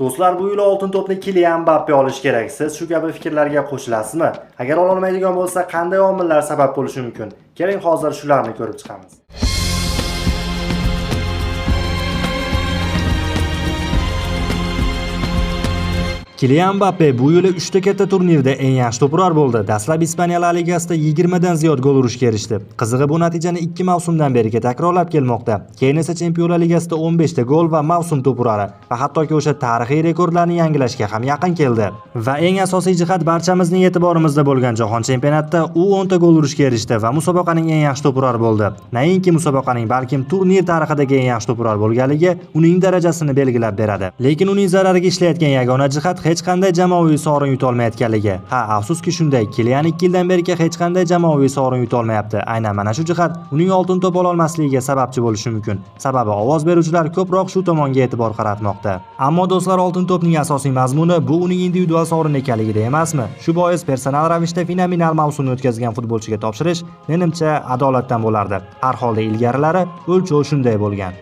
Do'stlar, bu yil oltin to'pni Kilian Mbappe olish kerak. Siz shu kabi fikrlarga qo'shilasizmi? Agar ololmaydigan bo'lsa, qanday omillar sabab bo'lishi mumkin? Keling, hozir shularni ko'rib chiqamiz. Kilian Mbappe bu yili 3 ta katta turnirda eng yaxshi to'purar bo'ldi. Dastlab Ispaniya La Ligasida 20 dan ziyod gol urishga erishdi. Qizig'i, bu natijani 2 mavsumdan beriga takrorlab kelmoqda. Keyin esa Chempionlar Ligasida 15 ta gol va mavsum to'purari va hattoki o'sha tarixiy rekordlarni yangilashga ham yaqin keldi. Va eng asosiy jihat, barchamizning e'tiborimizda bo'lgan Jahon chempionatida u 10 ta gol urishga erishdi va musobaqaning eng yaxshi to'purari bo'ldi. Nainki musobaqaning, balkim turnir tarixidagi eng yaxshi to'purar bo'lganligi uning darajasini belgilab beradi. Lekin uning zarariga ishlayotgan yagona jihat hech qanday jamoaviy sovrin yuta olmayotganligi. Ha, afsuski shunday, Kilian 2 yildan beri hech qanday jamoaviy sovrin yuta olmayapti. Aynan mana shu jihat uning oltin to'p ola olmasligiga sababchi bo'lishi mumkin. Sababi ovoz beruvchilar ko'proq shu tomonga e'tibor qaratmoqda. Ammo do'stlar, oltin to'pning asosiy mazmuni bu uning individual sovrin ekanligida emasmi? Shu bois personal ravishda fenomenal mavsumni o'tkazgan futbolchiga topshirish menimcha adolatdan bo'lardi. Har holda ilgarilari o'lchov shunday bo'lgan.